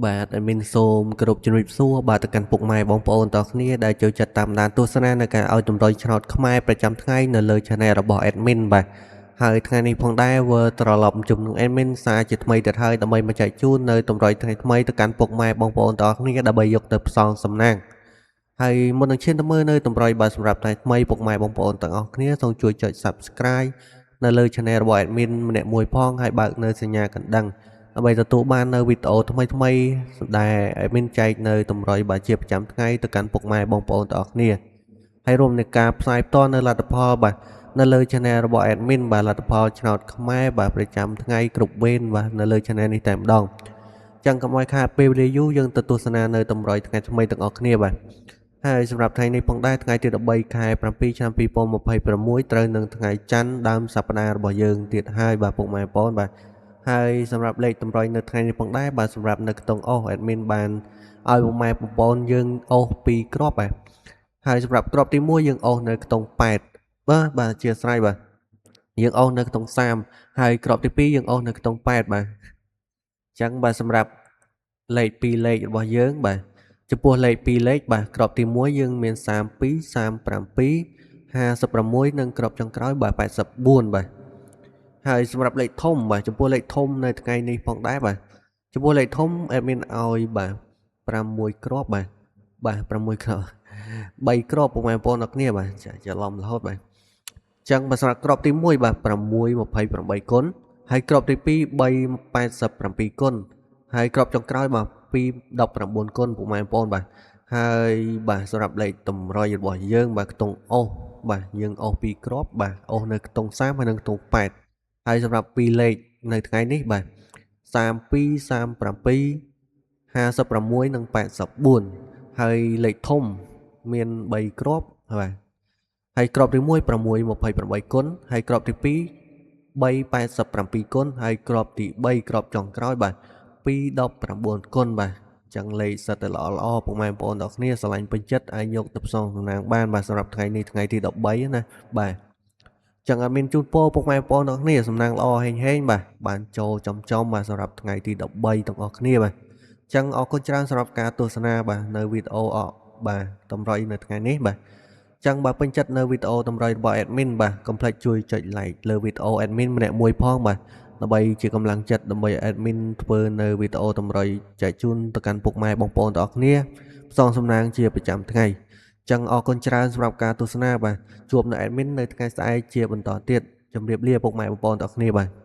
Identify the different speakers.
Speaker 1: បាទ admin សូមគោរពជំរាបសួរបាទទៅកាន់ពុកម៉ែបងប្អូនទាំងគ្នាដែលចូលចិត្តតាមដានទស្សនានៅការឲ្យតម្រុយឆ្នោតខ្មែរប្រចាំថ្ងៃនៅលើ Channel របស់ admin បាទហើយថ្ងៃនេះផងដែរវើត្រឡប់ជំនួស admin សារជាថ្មីទៀតហើយដើម្បីមកចែកជូននៅតម្រុយថ្ងៃថ្មីទៅកាន់ពុកម៉ែបងប្អូនទាំងគ្នាដើម្បីយកទៅផ្សងសំណាងហើយមុននឹងឈានទៅមើលនៅតម្រុយបាទសម្រាប់ថ្ងៃថ្មីពុកម៉ែបងប្អូនទាំងអស់គ្នាសូមជួយចុច Subscribe នៅលើ Channel របស់ admin ម្នាក់មួយផងហើយបើកនៅសញ្ញាកណ្ដឹងដើម្បីទទួលបាននៅវីដេអូថ្មីថ្មីដែល admin ចែកនៅតម្រុយបាទជាប្រចាំថ្ងៃទៅកាន់ពុកម៉ែបងប្អូនទាំងអស់គ្នាហើយរួមនឹងការផ្សាយផ្ទាល់នៅលទ្ធផលបាទនៅលើ Channel របស់ admin បាទលទ្ធផលឆ្នោតខ្មែរបាទប្រចាំថ្ងៃគ្រប់វេនបាទនៅលើ Channel នេះតែម្ដងចឹងកុំឲ្យខាតពេលវេលាយូរយើងទៅទស្សនានៅតម្រុយថ្ងៃថ្មីទាំងអស់គ្នាបាទហើយសម្រាប់ថ្ងៃនេះផងដែរថ្ងៃទី13ខែ7ឆ្នាំ2026ត្រូវនឹងថ្ងៃច័ន្ទដើមសប្តាហ៍របស់យើងទៀតហើយបាទពុកម៉ែបងប្អូនបាទហើយសម្រាប់លេខតម្រុយនៅថ្ងៃនេះផងដែរបាទសម្រាប់នៅខ្ទង់អូស admin បានឲ្យពុកម៉ែបងប្អូនយើងអូស2គ្រាប់បាទហើយសម្រាប់គ្រាប់ទី1យើងអូសនៅខ្ទង់8បាទបាទជាស្រ័យបាទយើងអូសនៅខ្ទង់30ហើយគ្រាប់ទី2យើងអូសនៅខ្ទង់8បាទអញ្ចឹងបាទសម្រាប់លេខ2លេខរបស់យើងបាទចំពោះលេខ2លេខបាទក្របទី1យើងមាន32 37 56និងក្របចុងក្រោយបាទ84បាទហើយសម្រាប់លេខធំបាទចំពោះលេខធំនៅថ្ងៃនេះផងដែរបាទចំពោះលេខធំ admin ឲ្យបាទ6គ្រាប់បាទបាទ6គ្រាប់3គ្រាប់ពុកម៉ែបងប្អូនអរគ្នាបាទច្រឡំរហូតបាទចឹងបាទសម្រាប់គ្រាប់ទី1បាទ6 28គុណហើយគ្រាប់ទី2 387គុណហើយគ្រាប់ចុងក្រោយបាទ2 19គុណពុកម៉ែបងប្អូនបាទហើយបាទសម្រាប់លេខតម្រុយរបស់យើងបាទខ្ទង់អូសបាទយើងអូស2គ្រាប់បាទអូសនៅខ្ទង់30ហើយនិងខ្ទង់8ហើយសម្រាប់2លេខនៅថ្ងៃនេះបាទ32 37 56និង84ហើយលេខធំមាន3គ្រាប់បាទហើយគ្រាប់ទី1 6 28គុណហើយគ្រាប់ទី2 387គុណហើយគ្រាប់ទី3គ្រាប់ចុងក្រោយបាទ219គុណបាទចឹងលេខសិតតែល្អល្អពុកម៉ែបងប្អូនទាំងគ្នាស្រឡាញ់ពេញចិត្តអាចយកទៅផ្សងសំណាងបានបាទសម្រាប់ថ្ងៃនេះថ្ងៃទី13ណាបាទចឹងអត់មានជូនពរពុកម៉ែបងប្អូនទាំងគ្នាសំណាងល្អហេងហេងបាទបានចូលចំចំបាទសម្រាប់ថ្ងៃទី13ទាំងអស់គ្នាបាទចឹងអរគុណច្រើនសម្រាប់ការទស្សនាបាទនៅវីដេអូអបាទតម្រុយនៅថ្ងៃនេះបាទចឹងបើពេញចិត្តនៅវីដេអូតម្រុយរបស់ admin បាទកុំភ្លេចជួយចុច like លើវីដេអូ admin ម្នាក់មួយផងបាទដើម្បីជាកម្លាំងចិត្តដើម្បី admin ធ្វើនៅវីដេអូតម្រុយចែកជូនទៅកាន់ពុកម៉ែបងប្អូនទាំងអស់គ្នាផ្សងសំណាងជាប្រចាំថ្ងៃចឹងអរគុណច្រើនសម្រាប់ការទស្សនាបាទជួបនៅ admin នៅថ្ងៃស្អែកជាបន្តទៀតជម្រាបលាពុកម៉ែបងប្អូនទាំងអស់គ្នាបាទ។